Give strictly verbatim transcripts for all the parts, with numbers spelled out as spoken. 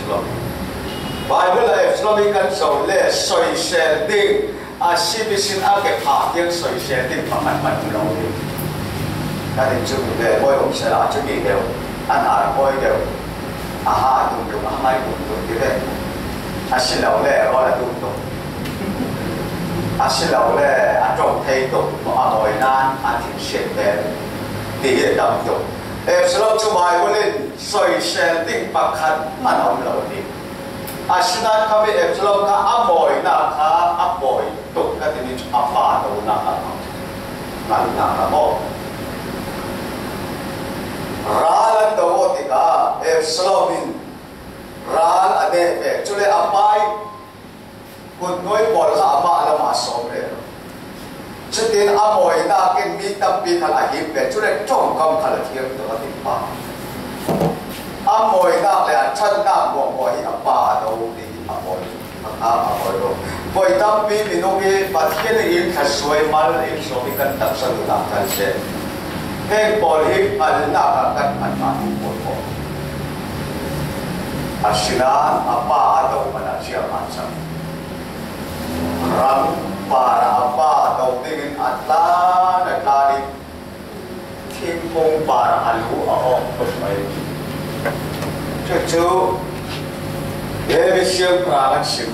Bible ah Absalom hi kan zoh leh soisel ding, a si bisin a kepha tiang soisel ding pakhat hmanh um lo hi. Kan in chung ve, bawi um sela, chumi deuh, a hnar bawi deuh, a ha tum tum, a mai tum tum ti ve. A si lo leh rawl a tum tum, a si lo leh a ṭong thei tum, a mawi nan a thin siat vel ti hi a tam tum. Absalom chu Bible in soisel ding pakhat hmanh a um lo hi. Asinain khami Absalom kha a mawinak kha a pawi tuk ka timi cu a pa donak a hmang, ngalnak a maw? Ral an do aw tikah Absalom in ral a neh ve. Cule a pa ih kutnuai pawl kha amah lamah a sawm rero. Cutin a mawinak in mi tampi khal a hip ve, cule ṭongkam khal a thiam tuk a ti pa. A mawinak le a ṭhatnak hmuahhmuah hi a pa a do ti hi a mawi, a, a mawi lo. Voi tampi minung hi Pathian in thlasuai mal in sawm hi kan taksa duhnak kan si. Heng pawl hi hngalnak ah kan hmanhmah hi pawl pawl. Asinain a pa a do hmanh ah ziah a cang. Ram parah a pa do dingin a tlan a tlan ih thingkung parah a lu a awk tuk mai. Cucu David siangpahrang an sim.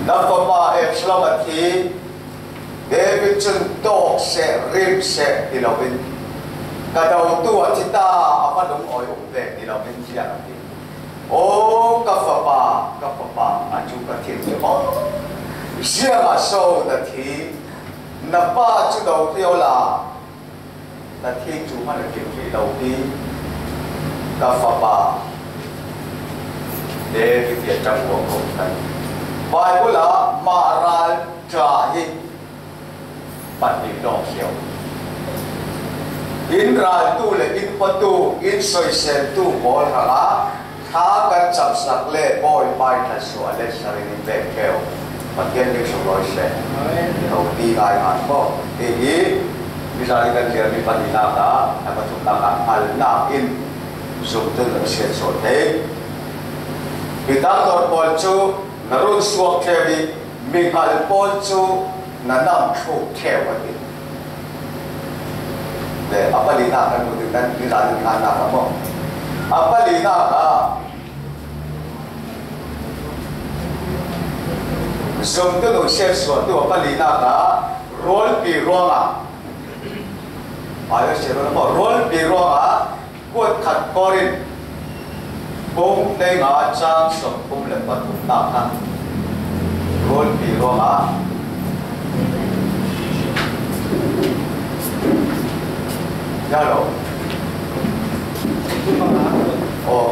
Na fapa Absalom a thi, David cun tawk seh, rim seh ti loin, ka dotu a thi ta, a va lungawi um ve ti loin ziah a ti. Aw, ka fapa, ka fapa, a cu ka thin cu, aw, ziangah so na thi? Na pa cu do hlei awla na thi cu hmanh a kim hrih lo hi, ka fapa. David tiah ṭang ko khan Baibal ah mah ralṭha hi pahnih lawng si lo. In raltu le in patu, in soiseltu pawl hrangah thla kan camsak le Bawipa ih thluasuah le sarin in pek ṭheu. Pathian nih sunglawi seh. Amen. Lo ti ngai ngai maw? Hi hi, mizan in kan ciami pahnihnak ah, a pathumnak ah hngalnak in zumtu na siatsuah thei. Hi dangdor pawl cu na run suak ṭheu ih, mihngal pawl cu na nam thluk ṭheu a ti. Le a palinak kan hmuh ding kan nizan in ngannak a maw? A palinak ah zumtu siatsuahtu a palinak ah rualpi ruangah, rualpi ruangah kuat khat Korin bung hleinga cang sawmthum le pathumnak kha rualpi ruangah, ya lo. Aw,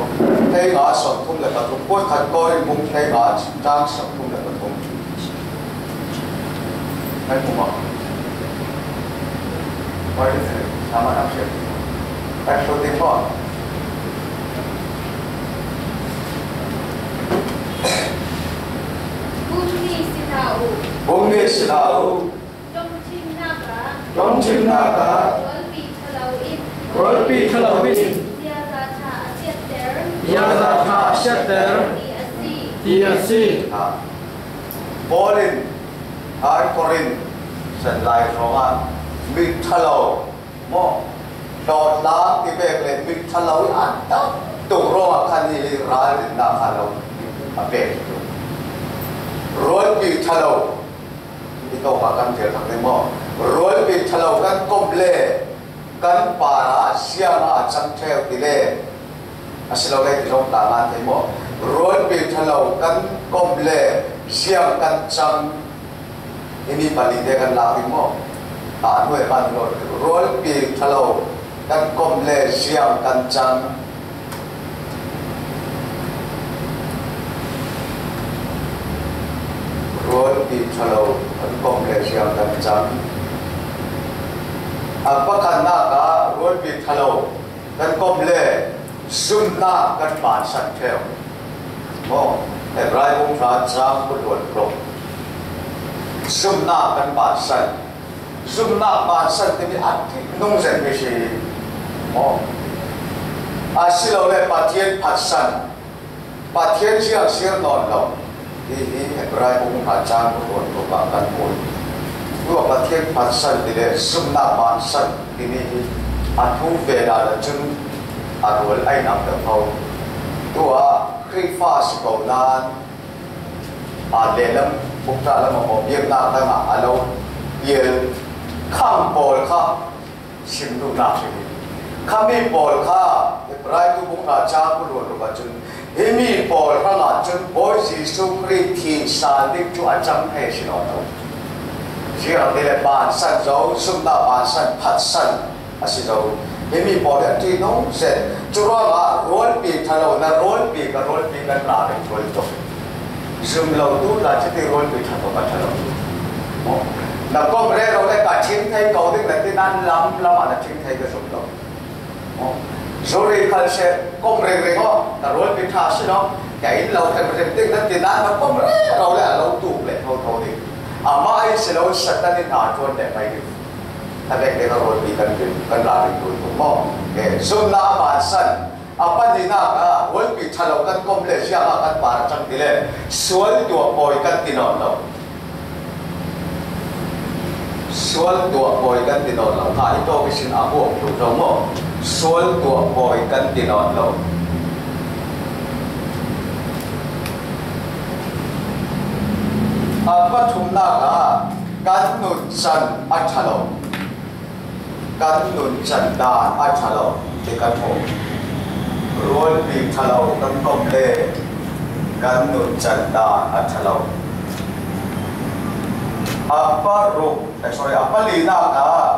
hleinga sawmthum le pathum, kuat khat Korin bung hleinga cang sawmthum le pathum. Kan hmu maw? What is it? Sama nak share. Kan shooting maw? Bung nih si hlah uh. Bung nih si hlah uh. Ṭawngṭhimnak ah. Ṭawngṭhimnak ah. Rualpi ṭhalo in. Rualpi ṭhalo in. Ziaza ṭha a siatter. Ziaza ṭha a siatter. Ti a si. Ti a si. Paul in hai Korin san lai hrawngah mi ṭhalo maw, hlawhtlang ti vek le mi ṭhalo ih a tam tuk ruangah khan hi ralrinnak kha lo a pek hi. Rualpi ṭhalo, hi tawkah kan ṭial thak ding maw? Rualpi ṭhalo kan komh le kan parah ziangah a cang ṭheu ti le, asilole ti zong tla ngan thei maw? Rualpi ṭhalo kan komh le ziang kan cang, himi pali te kan lak ding maw? A hnuai hmanh lo, rualpi ṭhalo kan komh le ziang kan cang. Rualpi ṭhalo kan komh le ziang kan cang. A pakhatnak ah rualpi ṭhalo kan komh le zumnak kan bansan ṭheu. Maw, Hebrai bung hra cang kul le paruk. Zumnak kan bansan. Zumnak bansan timi a ṭhitnung zetmi si. Maw, asilole Pathian phatsan. Pathian ziang siar nawn lo. Hi hi Hebrai bung hra chang kul ruat tuk ah kan hmuh. Tua Pathian phatsan ti le zumna bansan timi hi a thu ve dan ah cun a rual a inang deuh kho. Tua Khrihfa si ko nan, a lehlam, bukta lam a maw, biaknak dang ah a lo pial khang pawl kha sim duhnak si hi. Khami pawl kha Hebrai tu bung hra chang kul ruat tuk ah cun, himi pawl hrangah cun Bawi Jesuh Khrih thih sal ding cu a cang thei a si nawn lo. Ziangahtile bansan zo, zumna bansan phatsan a si zo. Himi pawl hi a ṭihnung zet. Curuangah rualpi ṭha lo, na rualpi, ka rualpi kan ralring rual tuk. Zum lo tu ta cuti rualpi ṭha ko ka ṭha lo. Maw? Na kom rero le ka ṭhing thei ko ding na ti nan lam lam ah na ṭhing thei ka zum lo. Maw? Zuri khal se kom ringring aw, ka rualpi ṭha si lo. Ka inn lo hrem hrem ding na ti nan na kom rero le a lo tuk le tho tho ding. Amah ai si lo Satan in hna ṭuan le mai ding. A vek le ka rualpi kan rin, kan ralring ṭul tuk maw? Eh, zumna a bansan. A palinak ah rualpi ṭha lo kan kom le ziangah kan par a cang ti le sual tuah pawi kan ti nawn lo. Sual tuah pawi kan ti nawn lo. Kha i tawk ihsin a huam tuk zo maw? Sual tuah pawi kan ti nawn lo. A pathumnak ah kan nuncan a ṭha lo. Kan nuncan dan a ṭha lo ti kan hmuh. Rualpi ṭha lo kan kom le kan nuncan dan a ṭha lo. A paruk, eh, sorry, a palinak ah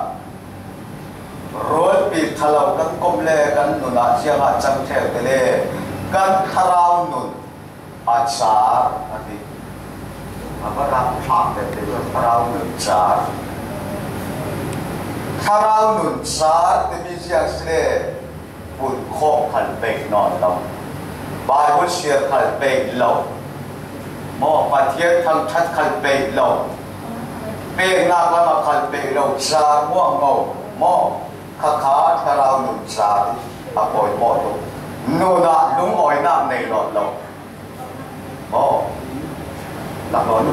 rualpi ṭha lo kan kom le kan nun ah ziangah cang ṭheu ti le kan thlarau nun a car a ti. A va rak thlak te te thlarau nun car. Thlarau nun car timi ziang si le pun khawm khal peih nawn lo. Baibal siar khal peih lo. Maw Pathian thangṭhat khal peih lo. Peknak lam ah khal peih lo. Car muangmo. Maw kha kha thlarau nun car a pawimawh tuk. Nun ah lungawinak nei nawn lo. Aw, laklawnu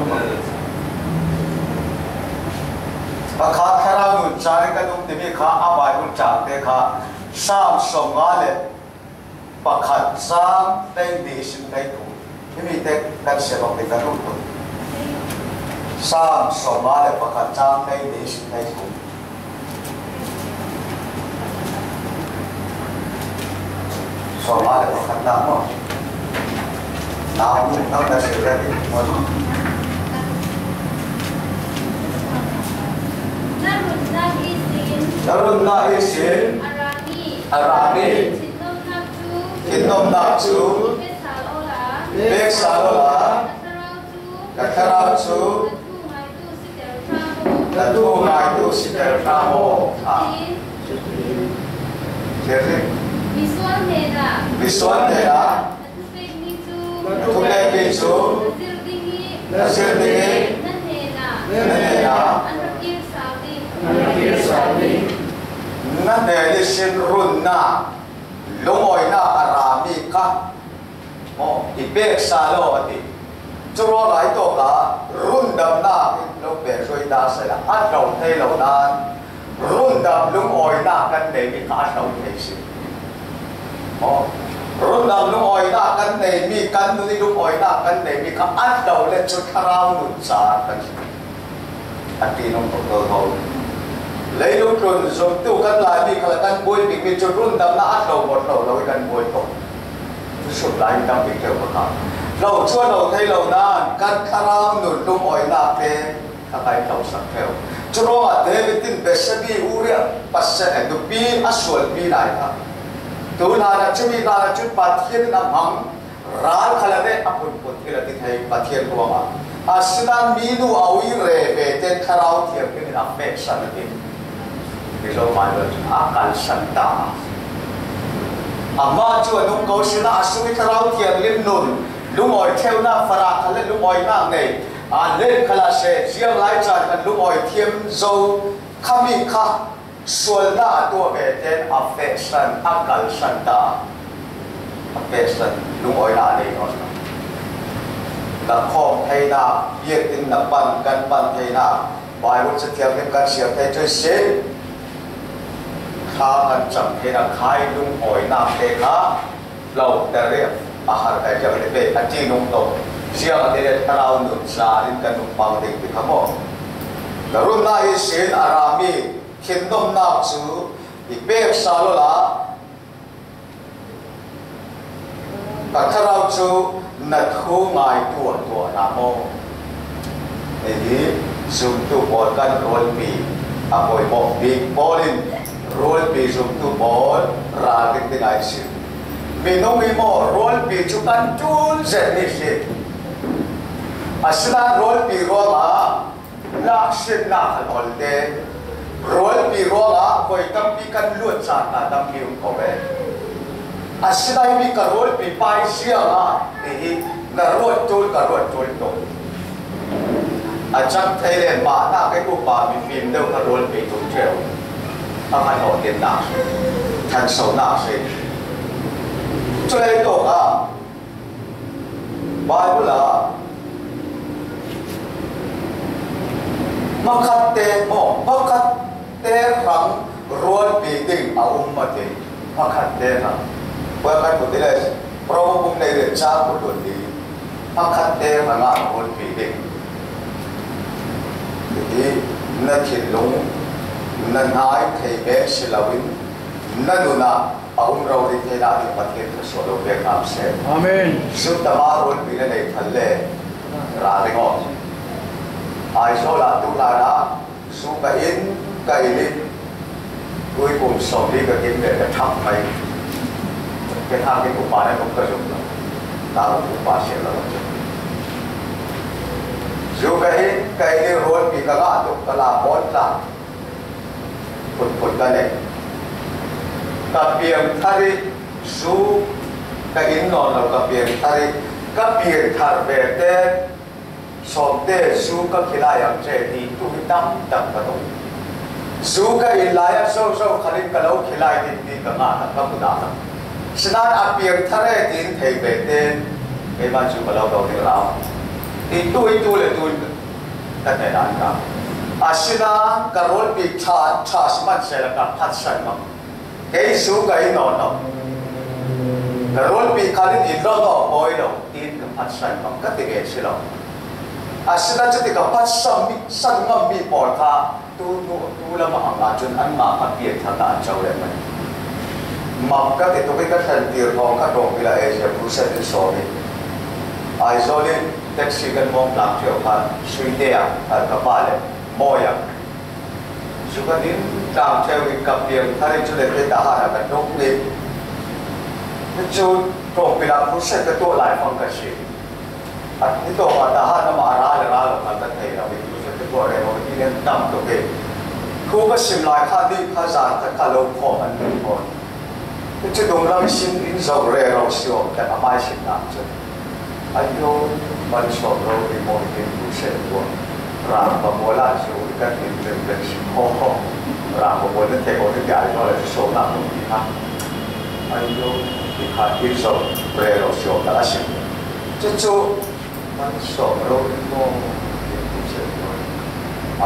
pakhat thlarau nun car in kan um timi kha a Baibal cangte kha Salm sawmnga le pakhat cang hleihnih ihsin hleithum. Himi te kan siat awk ding kan um tuk. Salm sawmnga le pakhat cang hleihnih ihsin hleithum. Sawmnga le pakhatnak maw? Nau, nau na si rek maw? Na runnak ihsin. Na runnak ihsin. A rami. A rami. Thinnomnak cu. Thinnomnak cu. Pek sal awla. Pek sal awla. Ka thlarau cu. Ka thlarau cu. Na thu ngaitu si tel hram aw. Na thu ngaitu si tel hram aw. Ah. Tiin. Misual hnenah. Misual hnenah. Na thupekmi cu. Na thupekmi cu. Na zir ding i. Na zir ding i. Na hnenah. Na hnenah. An rak kir sal ding. An rak kir sal ding. Na hnen ihsin runnak, lungawinak a rami kha. Maw, i pek sal aw a ti. Curuangah i tawk ah rundamnak in lo pek zuai ta sehla a hlo thei lo nan rundam lungawinak kan neimi kha a hlo thei si. Maw, rundam lungawinak kan neimi kan nun i lungawinak kan neimi kha a hlo le cu thlarau nun car kan si. A ṭihnung tuk ko ko. Leilung tlun zumtu kan Laimi khal kan buai bikmi cu rundamnak a hlo maw hlo lo i kan buai ko. Cu sut lai in tam bik ṭheu ka kha. Hlo cu a hlo thei lo nan kan thlarau nun lungawinak te kha kan hlosak ṭheu. Curuangah David in Bathsheba, Uriah pasal, eh, nupi a sualpi lai kha. Tu hlan ah cumi hlan ah cun Pathian in a hmang. Ral khal a neh a phunphun thil a ti thei Pathian ruangah. Asinain minu a ui re ve te Thlarau Thianghlim in a fehsan a ti. Mizo Bible cun a kalsan ta. Amah cu a nung ko sinah a sung i Thlarau Thianghlim nun, lungawi ṭheunak farah khal le lungawinak nei, a len khal a seh, ziang lai caan khan lungawi thiam zo khami kha, sualnak a tuah ve tein a fehsan, a kalsan ta. A fehsan, lungawinak a nei nawn Kan khawm theihna, biakinn na pan kan pan theihna, Bible Ca Thianghlim kan siam thei chu sin, thla kan cam theihna, khai lunghawina te kha lo ta riam a har kai riam a ti pe a ti nung to. Siang a ti le thlarau nun sa in kan nung pang ding ti kha maw. Na run na hi sin a rami thindomna chu i pek sa lo la, ka thlarau chu na thu ngai tuah tuah na maw. Hei hi zumtu pawl kan rualpi a poimawh bik pawlin rualpi zumtu pawl ral ding ding ai si. Minung hi maw rualpi chu kan tul zet ni si. Asinain rualpi ruangah laksitna khat ol te, rualpi ruangah koi tampi kan luat chan ta tampi um ko ve. Asinain mi ka rualpi pai siang a ti hi na ruat tul ka ruat tul to. A chak thei le ma na ke upa mi fim deuh ka rualpi tul treu. A kan ho tin na. Than so na se. Chulai to ka Bible ah makhatte maw, makhatte hrang rualpi ding a um a ti. Makhatte hrang. Bible kan kut ile Proverbs bung nei le chang kut lut ni. Makhatte hrang a rualpi ding. Ti na thinlung na hnai thei mek si loin na nunah a um rori theihna ding Pathian thluasuah lo pek hram seh. Amen. Sutama rualpi na nei thal le ra ding aw. Aizawl ah tu hlan ah zu ka in ka in in tui kum sawmli ka kim le ka thak mai. Ka thak in upa na kum ka zum lo. Ta upa sia lo. Zu ka in ka in in rualpi ka ngah tuk ka la pawn tla. Phutphut ka nei. Ka piangthar i zu ka in nawn lo ka piangthar i ka piangthar ve te sawmte zu ka khilai ang che ti tu hi tam tak ka dong. Zu ka in lai a zo zo khalin ka lo khilai ding ti ka ngah tak ka hmu dah tak. Sinan a piangthar e tiin thei ve te keimah zu ka lo do ding lau. Ti tu hi tu le tu ka thei dan ka. Asinain ka rualpi ṭha, ṭha si man seh la ka phatsan mang. Kei zu ka in nawn lo. Ka rualpi khalin in lo naw pawi lo, tiin ka phatsan mang ka ti ve si lo. Asinain chuti ka phatsan mi, san ngam mi pawl kha tu, tu, tu lam a hang a chun anmah kha piangthar ta an chau leh mai. Mak ka ti tuk i ka thlen tir hawng kha ṭawngpi la Asia Crusade in sawm i. Aizawl in taxi kan mawng tlang ṭheu khan Suite ah, ka pa le Mawi ah. Zu ka in tlang ṭheu in ka piangthar in chu le te ta han a ka ṭawng ni. Chu ṭawngpi la Crusade ka tuah lai fang ka si. A ni tawp a ta han amah a ra le ra lo kal ka thei lo i Crusade ka tuah reng lo i nen tam tuk i. Thu ka sim lai kha ni kha zan khat kha lo khawm an ni khawm. Chu dung lam sim in zo rero siawm tak a mai sim nak chu. Ayo, man sawm lo i maw i tin tu se tua. Rang ba maw la chu i kan in rim rim sim ho ho. Rang ba maw na te ho na te ai lo la chu sawm nak lo ti ha. Ayo, i kha in zo rero siawm tak a sim. Chu chu, man sawm lo i maw i tin tu se tua.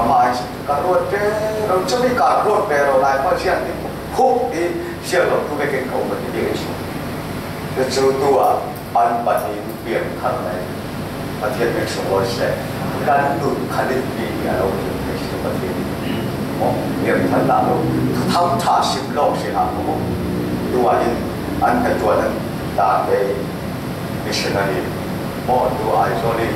A mai chu Ka ruat rero, chumi ka ruat rero lai, Pathian ti khuk ti sial lo tu vekin ka um ti ding chu. Chu chu tu a an Pathian piang thar nei. Pathian min sung lo se. Kan nun khalin ti ni a lo ti ni chu Pathian. Mo, piang thar la lo. Tham tha sim lo se la mo. Tu a in an ka tuan an ta te. Missionary maw tu Aizawl in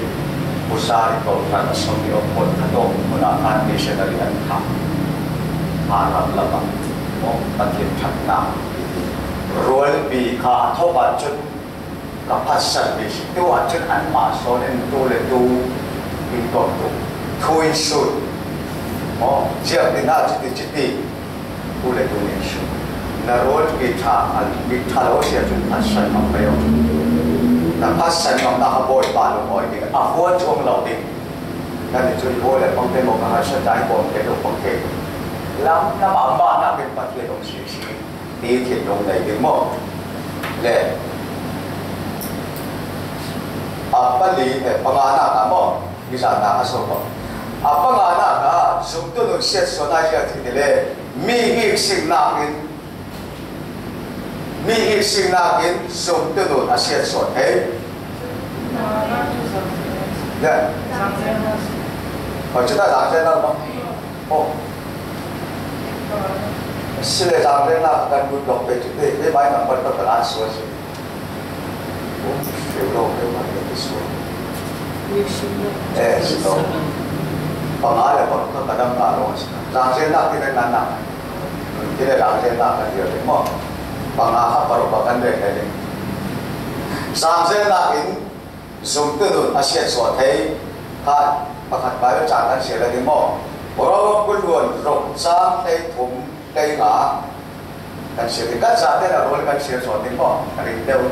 Pu Sari Kawlhran a sawm ni awm pawl khat awm hmunah khan missionary an thah. Hmaram lamah maw Pathian ṭhatna rualpi kha a thawk ah chun ka phatsan mi si tu ah chun anmah sawn in tu le tu in kawm tu thu in sut maw ziak dina chuti chuti. Tu le tu nih sung na rualpi ṭha, a mi ṭha lo sia chun phatsan mang pei aw. Na phatsan mang na kha Bawipa lungawi ding, a huat chuang lo ding. Kan ni chu i bawi le pang te maw ka harsa tai bawm te lo pang te. Lam lam a ma na ken Pathian awm si si. Ti thinlung nei ding maw. Le. A pali, eh, panganak ah maw, mizannak a so maw. A panganak ah zumtu nun siatsuahna hi a ti ti le, mi hik singnak in, mi hik singnak in zumtu nun a siatsuah thei. Ya. Koi cuta zangzelnak maw. Oh. Sile zangzelnak kan lut lok pe cu te, te mai nang bar ka kan suah si. Fiu lo, fiu lo, fiu lo. Eh, si lo. Panga le panga ka kadam ka lo si. Zangzelnak ti nan nan na. Ti le zangzelnak ka ti le mo. Panga ha paro pa kan le le. Zangzelnak in zumtu nun a siatsuah thei kha pakhat Baibal cang kan siar lai ding maw. Rom kul hluan ruk cang hlei thum hlei nga kan siar ding. Kan zate na rual kan siar sual ding maw. Ka ring deuh.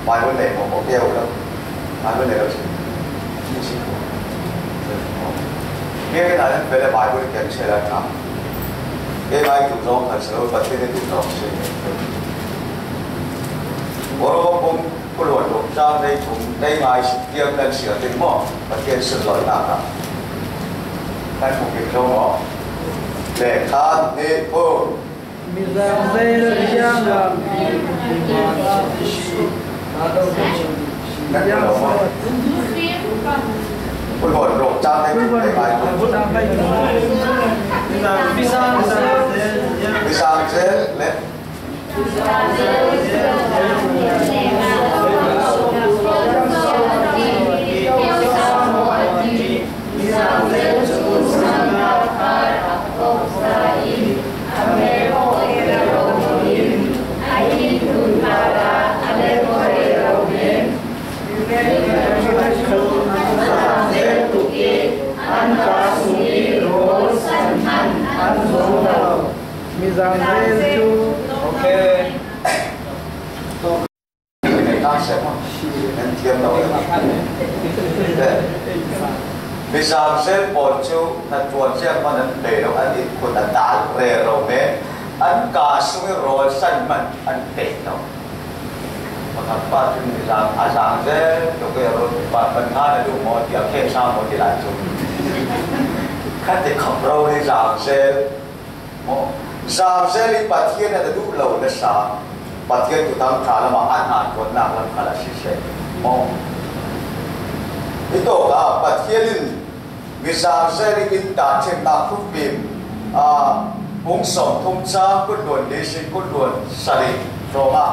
Baibal nei maw, maw keu lo. Baibal nei lo si. Ni si ko. Ni rin a len pele Baibal kem siar lai tang. Kei mai tu zong kan siar lo, Pathian ni tu zong siar. Rom kul hluan ruk cang hlei thum hlei nga i si tiang kan siar ding maw. Pathian sunlawinak ah kan hmu kik zo maw. Lekha nih pu. Mizang zei le piang. Kul hluan ruk cang hlei thum hlei nga i si. Mizang zei le Mizang zel cu. Okay. Mizang zel pawl cu hnaṭuan ziang hmanh an pe lo, an it khun a dal rero men, an kaa sung i rawl san hmanh an pe lo. Pakhat pa cun mizang a zang zel tuk i a rawl pa kan hna na duh maw ti a khe sa maw ti lai cu. Khat i khap ro i zang zel. Maw, zang zel i Pathian a na duh lo nasa, Pathian thuthang ṭha lam ah an hnaṭuannak lam khal a si seh. Maw, hi tawk ah Pathian in mi zang zel i in tahṭhimnak thukpim, aa, bung sawmthum cang kul hluan li sin kul hluan sarih zong ah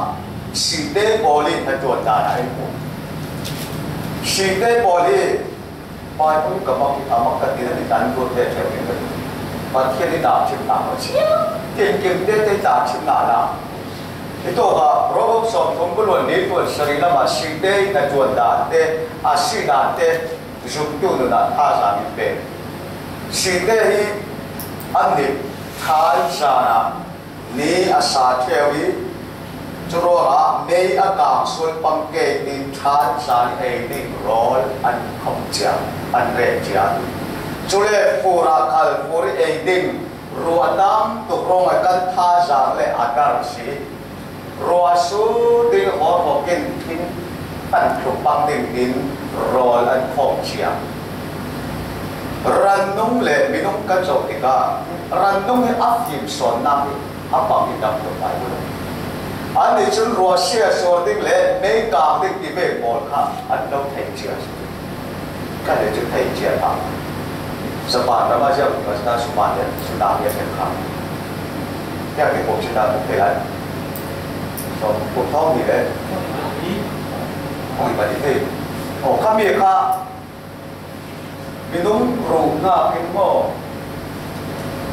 site pawl i hnaṭuan dan ah i hmuh. Site pawl i Baibal ka mak, a mak ka ti na ti tan ko te te ni. Pathian i tahṭhimnak a si. Kin kim te te tahṭhimnak la. Hi tawk ah Proverbs sawmthum kul hluan li kul hluan sarih lam ah site i hnaṭuan dan te, a si dan te, zumtu nun ah thazaang in pe. Site hi an nih thazaang ah ni a sa ṭheu i, curuangah mei a kang sual pang ke in ṭhan zan ei ding rawl an khawm cia, an reh cia. Cule fur ah khal fur i ei ding ruah tam tuk ruangah kan thazaang le a dar si. Ruah su ding hawr hawk in thing kan thluk pang ding in rawl an khawm cia. Rannung le minung kan zoh tikah rannung hi a fim sawnnak hi a pang in dam tuk lai lo. Annih cun ruahsia sual ding le mei kang ding ti ve pawl kha an lo thei cia si. Kan le cu thei cia kha. Japan ram ah ziah kum kan suman le sudan le kan kha. Tiang te pawh cita kum thei lai. So, kum thawng ni le. Kong i pali thei. Oh, khami kha Minung ruhnak in maw?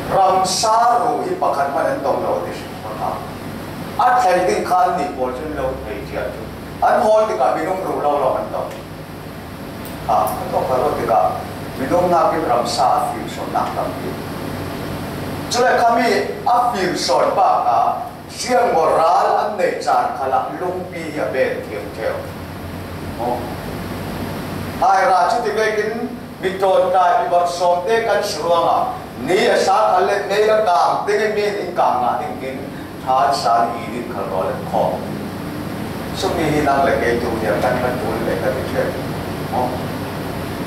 Ramsa ruh hi pakhat hmanh an tong lo ti si kha. A thleng ding kha annih pawl cun lo thei cia cu. An hawl tikah minung ruh lo lo an tong. Ha, an tong kha lo tikah minung nakin ramsa a fim sawnnak tampi. Cule khami a fim sawn bak ah Siangmaw ral an neih caan khalah lungpi hi a ben thiam ṭheu. Maw? Hmaira cu ti vekin mi ṭawnṭai, mi bawmh sawmte kan si ruangah ni a sa khal le mei a kang ding i mi in kang ngah ding in ṭhan san i ding khal rawl an khawm. Sumi hi nang le kei tu tiang kan kan ṭul le kan i ṭhen.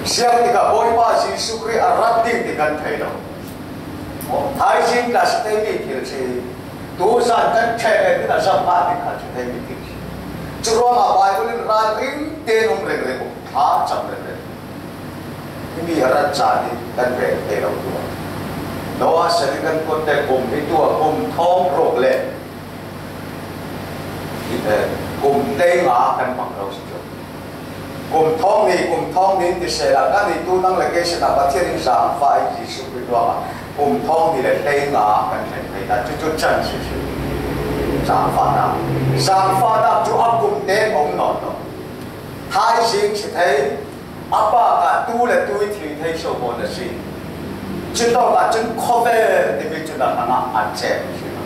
Siang tikah Bawipa Jesuh Khrih a rat ding ti kan thei lo. Aw, thaizing tla si thei mi thil si. Tuzan kan ṭheh le ding a zam hlah ding kha si thei mi thil si. Curuangah Bible in ralring tein um ringring uh. Tha cam ringring. Himi a rat ca hi kan rel thei lo tu. Noah sel in kan kuat le kum hi tu a kum thawng ruk le, eh, kum tei nga kan hmang lo si cu. Kum thawng ni, kum thawng ni ti sehla kan i tu nang le kei sinah Pathian in zaangfah i Jesuh Khrih ruangah kum thawng ni le tei nga kan hlen thei ta. Cucu can si si. Zaangfahnak. Zaangfahnak cu a kum tein a um nawn lo. Thaizing si thei, a pakah tu le tu i thil thei so maw na si. Cutawkah cun khawvel timi cu na hrangah a cem si lo.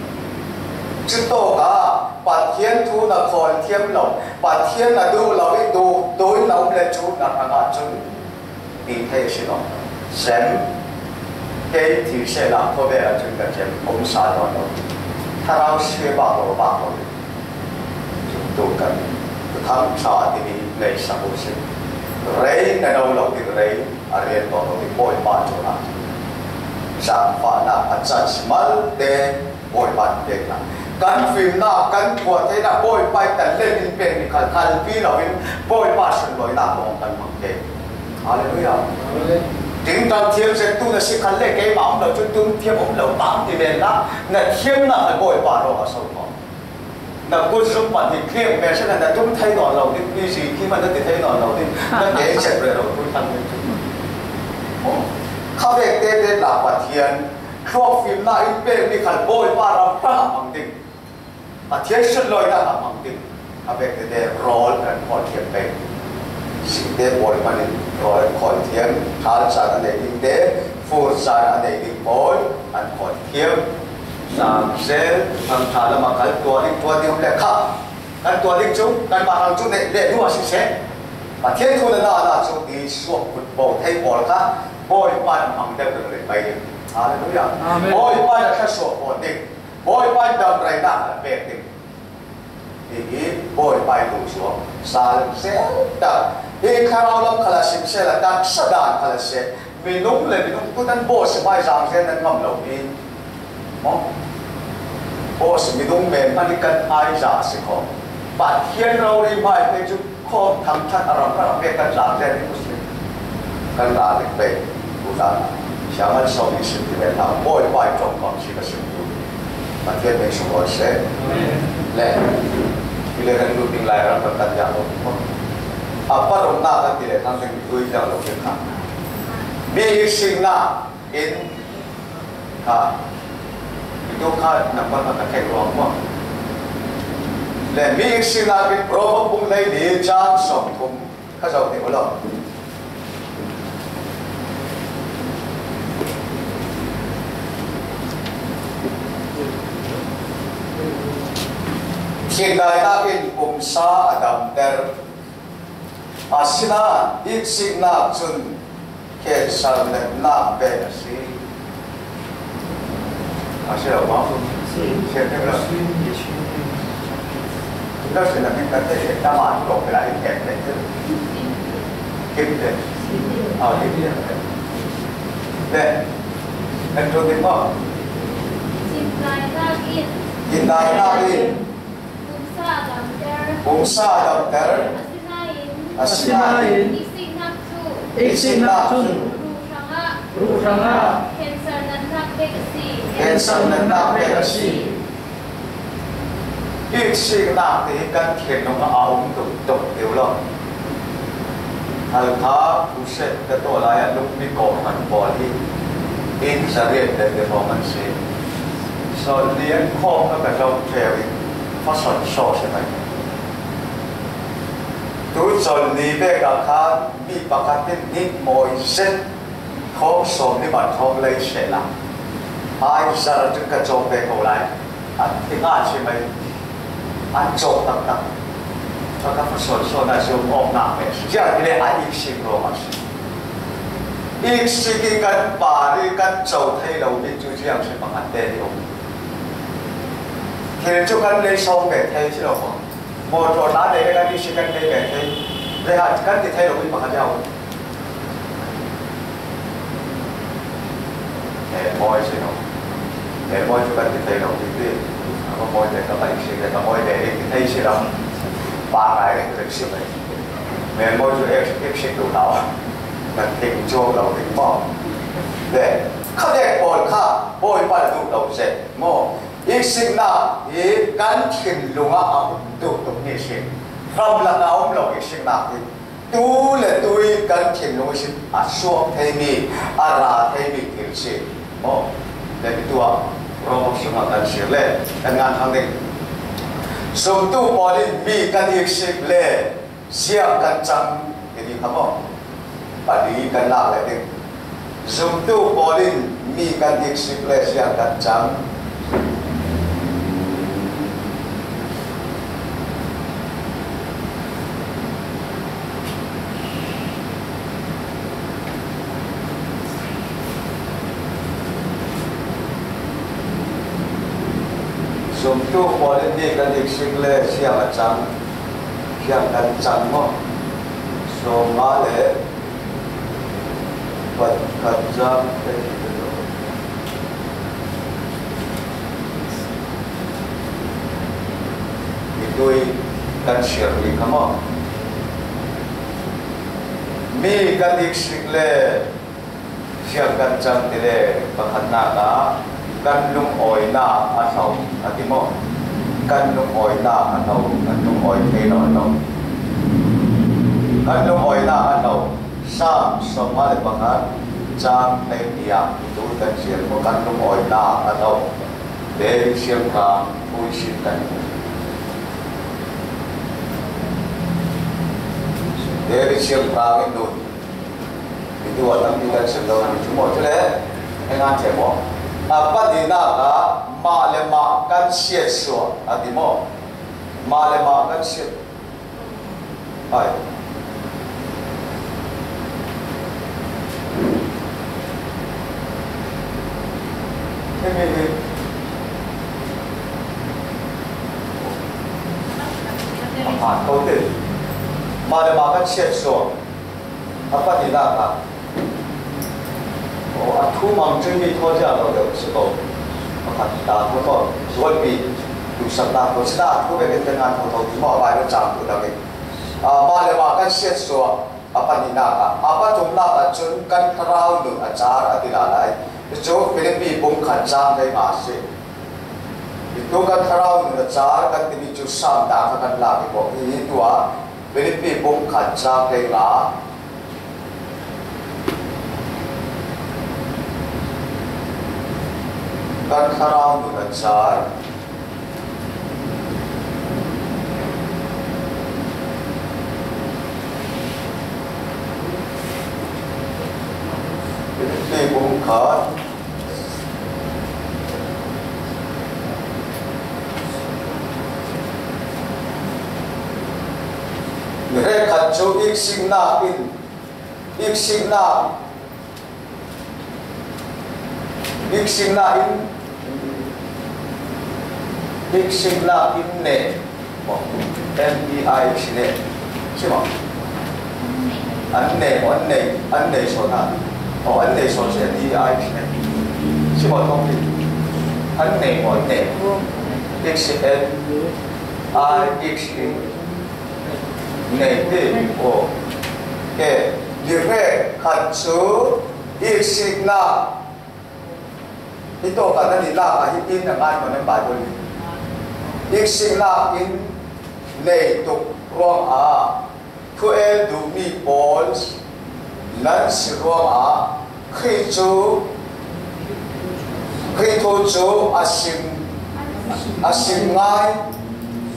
Cutawkah Pathian thu na khawl thiam lo, Pathian na duh lo i duh, duh in na um le cu na hrangah cun ti thei a si lo. Sem, kei thil sehla khawvel ah cun ka cem, um sa nawn lo. Thlarau sia bak lo, bak lo. Cun tu kan Thuthang ṭha timi nei sak uh si. Rei na no lo ding, rei a rian nawn lo ding Bawipa cu na zaangfahnak a can si malte. Bawipa in peknak, kan fimnak, kan khuatheinak Bawipa ih talent in pekmi khal khalpi loin Bawipa sunlawinak lawng kan hmang ke. Halleluiah. Amen. Tingtang thiam zet tu na si khan le keimah um lo cun tum thiam um lo tam ti len la, na thiamnak kha Bawipa lawng a so thawng. Na kut zum pan hi thleng meh si na, na tum thei nawn lo ding, busy khi man na ti thei nawn lo ding, na te chet rero tu thang ding. Khavek te te tla Pathian thluakfimnak in pekmi khal Bawipa ram hrang a hmang ding. Pathian sunlawinak a hmang ding. A vekte te rawl kan khawl thiam pei. Singte pawl hmanin rawl an khawl thiam, ṭhal caan a nei dingte, fur caan a nei ding pawl an khawl thiam. Zangzel, thangṭha lamah kal tuah ding, tuah ding le kha. Kan tuah ding cu, kanmah hrang cu neih leh duh a siseh, Pathian thu na na cu ti suak kut bo thei pawl kha Bawipa in hmang deuh deuh rih pei ding. Halleluiah. Amen. Bawipa in a thluasuak fawn ding. Bawipa in damreinak a pek ding. Hihi Bawipa ih duhsuak sal zeltak. Hi thlarau lam khal a simsel a taksa dan khal a seh. Minung le minung tu nan bawsi hmai zangzel nan ngam lo hi. Maw? Bawsi minung men hmanh hi kan ai za a si kho. Pathian rori hmai phei cu khawm thangṭhat a ram ram a pek kan zangzel hi u si. Kan ra dik pei. Tutan siangman sawm i sim ti ve hna, Bawipa ih ṭawngkam si ka sim tu. Pathian min sunglawi seh. Le, hi le kan lut ding lai ram kan kan diang lo. A parumnak kan ti le hang kan tui diang lo ding kha. Mi ih siknak in kha. Hi tu kha nambar kha ka theih ruang maw. Le, mi ih siknak in Proverbs bung hleili cang sawm thum. Ka zoh deuh law. Thinlainak in pumsa a damter, asinain itsiknak cun khensal natnak pek a si. A si lo maw? Si. Si lo. Lo si na min ka te, ta ma tu lo pela in ken te. Kim te. Ah, kim te. Le. Kan tu ti maw? Thinlainak in. Thinlainak in. Pumsa a damter. Pumsa a damter. Asinain. Asinain. Itsiknak cu. Itsiknak cun. Ruh hrangah. Ruh hrangah. Khensal natnak pek a si. Khensal natnak pek a si. Itsiknak te hi kan thinlung ah a um tuk tuk deuh lo. Halkha, Khuset ka tuah lai ah lungpi kawhhran pawl hi inn zariat te te hrawng an si. Sawlni an khawm kha ka zoh ṭheu in fason saw si mai. Tu Sawlni vek ah khan mi pakhat in hnik mawi zet thawng sawm ni man thawng lei sehla, ai zar cun ka cawk ve ko lai. An ti ngai si mai. An cawk taktak. Ka ka fason sawn ah zumh awknak ve. Ziang ti le a iksik ruang a si. Iksik i kan par i kan co thei lo mi cu ziang si pakhat te hi um. Thil cu kan lei sawm ve thei si lo maw? Mawṭaw hna te le kan iksik kan lei ve thei. Rehat kan ti thei lo mi pakhat hi a um. Melmawi si no. Melmawi cu kan ti thei lo ti ti. A ka mawi te ka paih si le ka mawi te ding ti thei si lo. Pa ngai rek rek si mai. Melmawi cu ek, ek si tu lo. Kan ting cuang lo ding maw. Le, kha dek pawl kha, Bawipa duh lo zet maw. Iksiknak hi kan thinlung ah a um tuk tuk ni si. Hramlak ah a um lo iksiknak hi. Tu le tu i kan thinlung sin a suak theimi, a ra theimi thil si. Maw, le mi tuah Rom sungah kan sir le kan ngan hang ding. Zumtu pawl in mi kan iksik le siang kan cang, ti ni kha maw. Pali kan lak le ding. Zumtu pawl in mi kan iksik le siang kan cang. Zumtu pawl in mi kan iksik le siang a cang, siang kan cang maw? Sawmnga le pakhat cang te hi lo. Mitui kan siar mi kha maw? Mi kan iksik le siang kan cang ti le pakhatnak ah kan lungawinak a hlo a ti maw? Kan lungawinak a hlo, kan lungawi thei lo a hlo. Kan lungawinak a hlo. Sam sawmnga le pakhat cang hleihnih ah tu kan siar maw? Kan lungawinak a hlo. David siangtho thu i sim kan. David siangtho in nun. Hi tu a tampi kan sim lo, kan sim maw? Cule, hei ngan ṭheh maw? A pahnihnak ah mah le mah kan siatsuah a ti maw? Mah le mah kan siat. Ai. Hemi hi. A phan ko te. Mah le mah kan siatsuah. A pahnihnak ah. Aw, a thu mang cun mi thaw cia lo deuh si ko. Pakhat ta thaw thaw. Zualpi. Duhsaknak thaw si ta thu vekin kan ngan thaw thaw ti maw, a Baibal cang tu dang in. A, mah le mah kan siatsuah. A pahnihnak ah. A pathumnak ah cun kan thlarau nun a car a ti lai. Cucu Filipi bung khat cang hleinga a si. Hi tu kan thlarau nun a car kan timi cu Sam ta kha kan lak i bawh hi. Hi tu ah Filipi bung khat cang hleinga. Kan thlarau nun a car. Filipi bung khat. Hrekkhat cu iksiknak in, iksiknak, iksiknak in, iksiknak in ne. N E I X ne. Si maw? An ne maw, an ne, an ne sawn hna. Aw, an ne sawn si, N E I X ne. Si maw, thawng ti. An ne maw, an ne. X N I X ne. Ne ti. Aw. Ke. Hrekkhat cu iksiknak. Hi tawk ah nan i lak ah hitin a ngan maw nan Baibal hi. Iksiknak in nei tuk ruangah thu el duhmi pawl nan si ruangah Khrih cu, Khrih thu cu a sim, a sim ngai.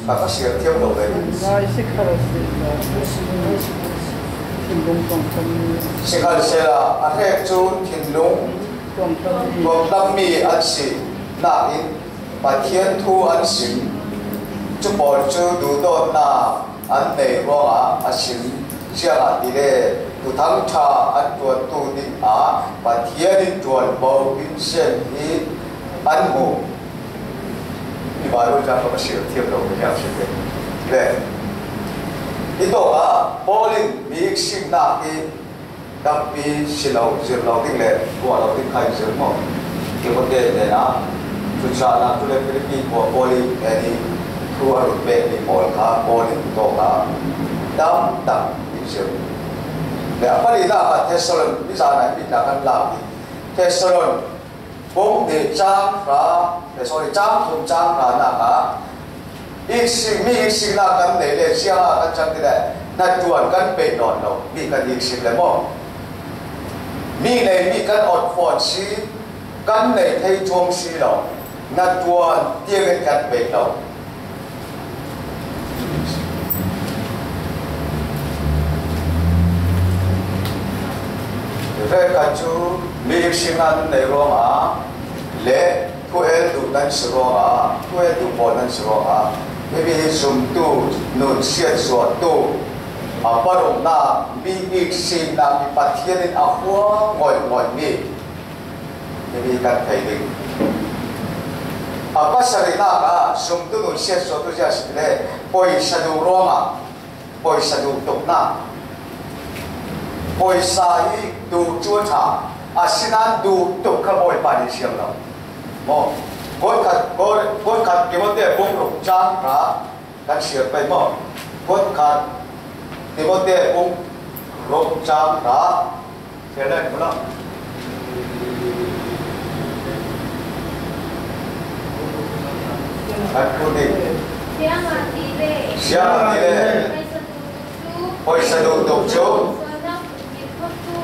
Ka, ka siar thiam lo ve. Ngai si kha lo si. Thinlung tuamtuammi. Sikhalsehla a hrek cu thinlung tuamtuammi an si. Nain Pathian thu an sim. Cu pawl cu duhdawtnak an nei ruangah a sim. Ziangahtile Thuthang ṭha an ṭuantu dingah Pathian in ṭuanvo in sian hi an hmu. Hi Baibal ca ka va siar thiam lo mi hniang si te. Le, hi tawkah Paul in mi iksiknak hi tampi si lo, zir lo ding le tuah lo ding kha in zir maw? Timote hnenah, thucahna, tu le Philippi khua Paul in, eh, thu a run pek mi pawl kha Paul in tawk a, tam tak in zir. Le a palinak ah Thessalon, mizan ah himi tla kan lak hi. Thessalon, bung hnih cang hra, eh, sorry, cang thum cang hra nak ah, Iksik, mi iksikna kan nei le, ziangah kan cang ti le, hnaṭuan kan peih nawn lo, mi kan iksik le maw. Mi nei mi kan awt fawn si, kan nei thei cuang si lo, hnaṭuan tiangin kan peih lo. Vek khat cu mi iksikna nan nei ruangah le, Thu el duh nan si ruangah, thu el duh pawl nan si ruangah, himi hi zumtu, nunsiat zuahtu, a paruknak, mi iksiknak hi Pathian in a hua ngawih ngawih mi, himi kan thei ding. A pasarihnak ah zumtu, nunsiat zuahtu ziah si le, poisa duh ruangah, poisa duh tuknak. Poisa hi duh cu a ṭha, asinain duh tuk kha Bawipa nih siang lo. Maw? Kuat khat, kuat, kuat khat Timote bung ruk cang hra kan siar pei maw? Kuat khat Timote bung ruk cang hra. Siar lai, kuat lai. Kan kuat dih. Siangah ti le. Siangah ti le. Poisa duh tuk cu. Poisa duh tuk cu.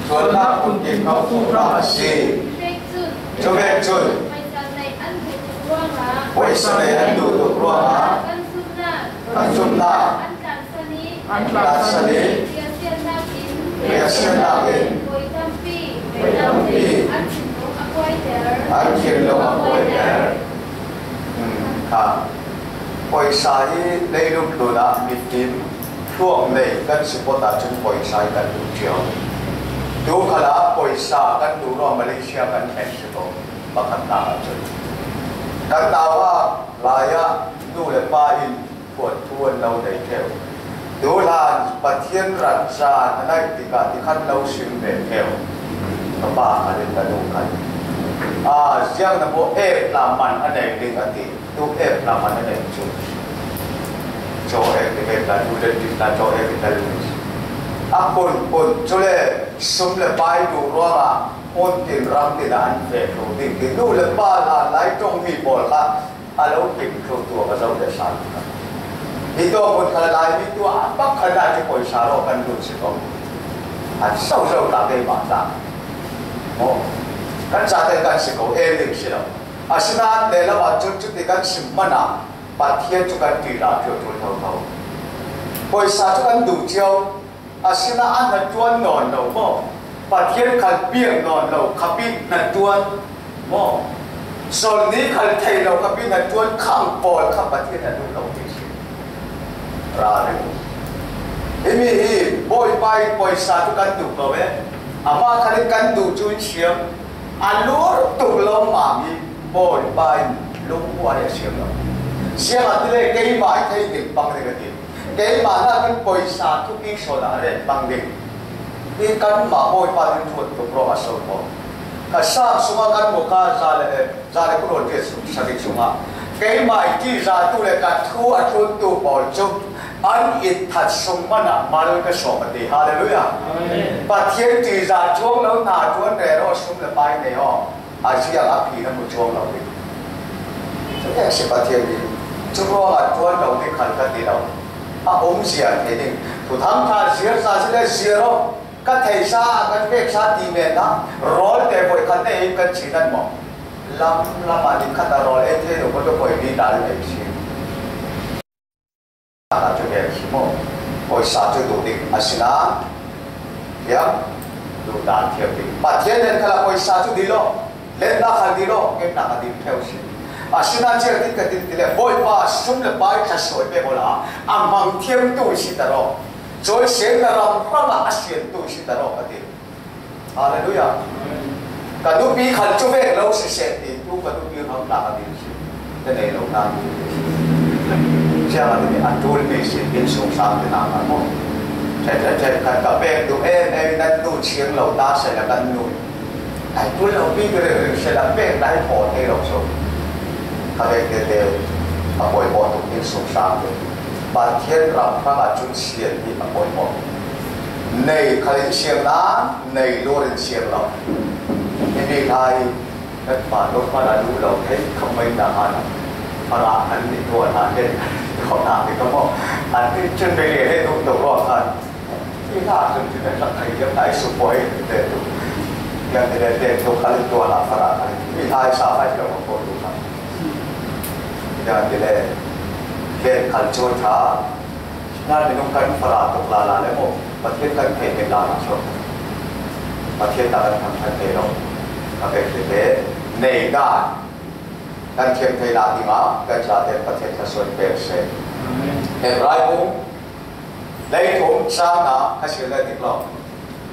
Sualnak phunkim khawhtu hram a si. Sualnak phunkim khawhtu hram a si. Cuvek cun. Cuvek cun. Poisa nei an duh tuk ruangah. Poisa nei an duh tuk ruangah. Kan zumhnak. Kan zumhnak. An tlansan i. An tlansan i. Riahsiatnak in. Riahsiatnak in. Voi tampi. Voi tampi. An thinlung a buaiter. An thinlung a buaiter. Hmm, kha. Poisa hi leilung tlunah mifim thluak nei kan si pawtah cun poisa hi kan duh cio. Tu khalah poisa kan duh ruang Malaysia kan hlen si ko pakhatnak ah cun. Kan nauhak lai ah nu le pa in phuan thu an lo nei ṭheu. Tu hlan Pathian rat caan a naih tikah ti khan lo sim ve ṭheu. Ka pa khan in ka nu khan. Ah, ziang na maw, ek tla man a nei ding a ti. Tu ek tla man a nei cu. Caw ek ti ve tla, tu le ti tla, caw ek ti tla lu. A kun kun, cule sum le pai duh ruangah, kun tin ram tin ah an feh thlu ding ti. Nu le pa hlan lai ṭong mi pawl kha, a lo kim thluh tuah ka zoh le sa. Hi tawk hun kha Laimi tu a pakhat ah cu poisa raw kan lut si ko. An so zo ta keimah ta. Maw? Kan zate kan si ko, el ding si lo. Asinain lehlam ah cun cuti kan sim hmanh ah Pathian cu kan ṭihlah cio ṭul thotho. Poisa cu kan duh cio. Asinain a hnaṭuan nawn lo maw? Pathian khal piak nawn lo khapi hnaṭuan maw? Zolni khal thei lo khapi hnaṭuan khang pawl kha Pathian a duh lo mi si. Ralring. Himi hi Bawipa in poisa cu kan duh lo e. Amah khal in kan duh cu in siam. A lur tuk lo mah mi Bawipa in lunghuai a siam lo. Siangah ti le keimah i thei ding pang ding a ti. Keimah nakin poisa thupi sawn ah a ret pang ding. Hi kanmah Bawipa nih thuat tuk ruangah so ko. Ka sang sungah kan hmuh kha za le, za le kul tiat sung, sagih sungah. Keimah i ṭihzahtu le ka thu a tluntu pawl cu an itthat sung hmanh ah mal ka sawm a ti. Hallelujah. Amen. Pathian ṭihzah cuang lo hna ṭuan rero sum le pai nei aw. A ziang a phi na hmu cuang lo ding. Cu vek si Pathian ding. Cu ruangah ṭuan lo ding khan ka ti lo. A um zia thei ding. Thuthang ṭha ziar sa si le ziar aw. Ka theihsa, kan veksa ti men hna. Rawl te voi khat nei in kan chin an maw? Lam, lam ah ding khat a rawl ei thei lo, ka tu voi mi ta le ei si. Aa, cu vek si maw? Poisa cu duh ding a si na, thiam, duh dan thiam ding. Pathian len khalah poisa cu dil law, lennak kha dil law, ngennak a dil ṭheu si. Asinain ziangtin ka tin ti le, Bawipa sum le pai ṭha suai pek awla a hmang thiamtu si ta raw. Cawi sian na ram hrangah a siantu si ta raw ka ti. Hallelujah. Ka nupi khan cu vek lo siseh ti tu ka nupi hram tla ka dil si. Ka nei lo hna. Siang a timi a tul mi si, inn sung sang te hna kan maw? Ṭhen, ṭhen, ṭhen, kan ka pek duh em em, nan nu chiang lo ta seh le kan nu. Ai, tu lo pi ke reng reng se la pek dai pawh thei lo so. Kha vek te te a pawimawh tuk ding sung sang te. Pathian ram hrang a cun sian hi a pawimawh. Nei khal in siang nan, nei lur in siang lo. Himi hla hi kan pa lo hmanh a duh lo thei kha mai na han. Farah an nih tuan han te, tuan han te ka maw. An nih cun vei le le duh tuk ruang han. Hi hna cun ti le rak thei tiang ai su poi te tu. Tiang ti le te tu khal in tuan a farah khal in. Hi hna sa hai tiang ko tu kha. Tiang ti le le khal cu tha. Nan minung kan farah tuk lala le maw, Pathian kan theih hnget lala cu Pathian dah kan thangṭhat ve lo. Ka pek tete nei dan kan thiam thei lai ding ah kan zate Pathian thluasuah pe seh. Hebrai bung hleithum cang ah ka sil le dik lo.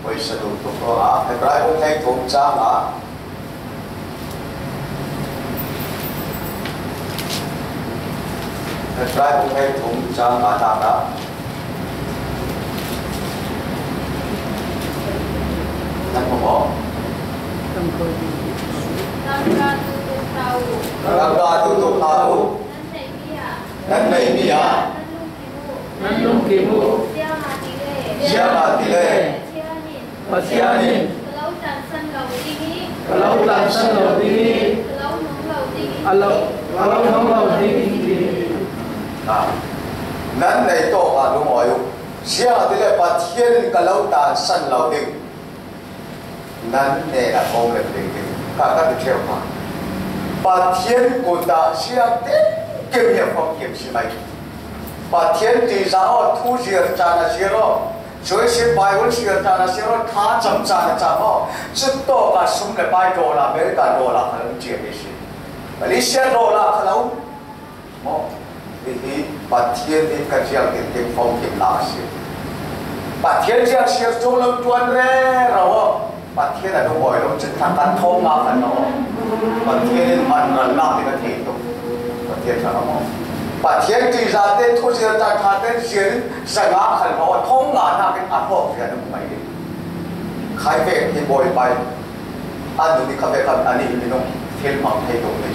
Poi saduh tuk ruangah Hebrai bung hleithum cang ah, Hebrai bung hleithum cang ah hna dah nan hmu maw? Tangka tu tuk hna u. Tangka tu tuk hna u. Nan neihmi ah. Nan neihmi ah. Nan lungkim u. Nan lungkim u. Ziangahtile. Ziangahtile. Pathian in. Pathian in. Ka lo tlansan lo ding i. Ka lo tlansan lo ding i. Ka lo hnong lo ding i. A lo, a lo hnong lo ding i. Ah. Nan nei tawk ah lungawi u. Ziangahtile Pathian in ka lo tlansan lo ding. Nan hnenah kong lem ding ding. Ka, ka ti ṭheu hna. Pathian kut ah ziangtin kim hi a famkim si mai. Pathian ṭihzah aw, thu zir caan a zir aw, Jewish Bible zir caan a zir aw, thlacam caan a cam aw, cutawk ah sum le pai dollar, American dollar kha lo ciam hi si. Malaysia dollar kha lo. Maw? Hihi Pathian hi kan ziangtin famkimnak a si. Pathian ziang siar cung lo tuan rero aw. Pathian a lungawi lo cun thangṭhat thawng nga khan lo aw. Pathian in man ralnak ding a thei tuk. Pathian thang a maw? Pathian ṭihzah te thuzir caan ṭha te ziar in zanga khan lo aw. Thawng nga nakin a hlawk zia na hmu mai ding. Khai vek hi Bawipa in a nu nih kha ve khan a nih minung thil hmang thei tuk mi.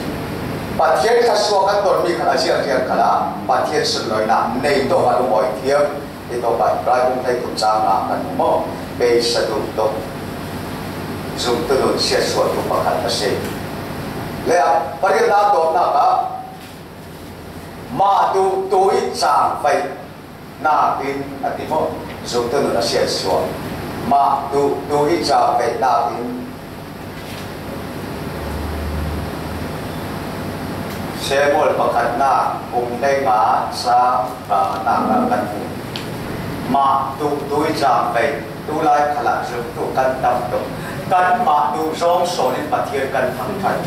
Pathian thluasuah kan dormi khan a ziarziar khalah Pathian sunlawinak nei tawk a lungawi thiam hi tawk ah Hebrai bung hleithum cang ah kan hmu maw? Beisaduh tuk zumtu nun siatsuahtu pakhat a si. Le a pariatnak dawtnak ah mah duhtu i cang paih nakin a ti maw? Zumtu nun a siatsuah. Mah duhtu i cang paih nakin Samuel pakhatnak bung hleinga cang hranak ah kan hmu. Mah duhtu i cang paih. Tulai khalah zumtu kan tam tuk. Kanmah duh zong sawn in Pathian kan thangṭhat.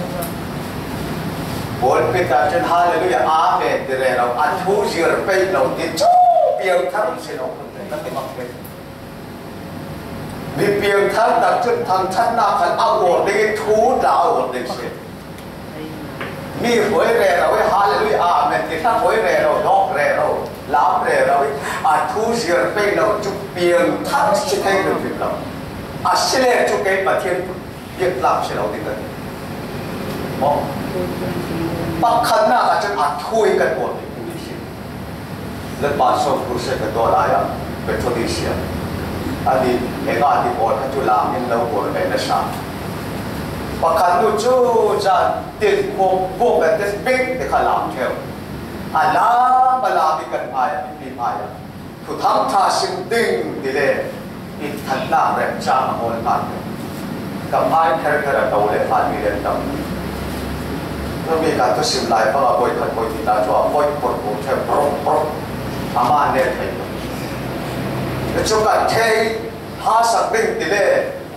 Pulpit ah cun hallelujah, amen ti rero, a thu zir pei lo ti cu piangthar si lo kan ti mak pei. Mi piangthar tak cun thangṭhatnak khan a uar ding i thu tla a uar ding si. Mi hruai rero i hallelujah, amen ti hna hruai rero, dawk rero, lam rero i a thu zir pei lo cu piangthar si thei lo. A si le cu kei Pathian biaktlak si lo ding ka ti. Maw? Pakhatnak ah cun a thu i kan uar ding mi si. Le Pastor Crusade ka tuah lai ah, Methodist ah. A nih, hnenga ti pawl kha cu lam in lo pawl ve na sa. Pakhat nu cu caan tin khawm buak ve te bik te kha lam ṭheu. A lam, a lam i kan hmai ah, mipi hmai ah. Thuthang ṭha sim ding ti le, I thannak remcang a hawl hna. Ka hmai kherkher a to le hlan mi rian tam. Cumi ka thusim lai fang a poi khat poi ti ta cu a poi pur pur ṭheu prok prok. Amah ne thei. Cu ka thei hla sak ding ti le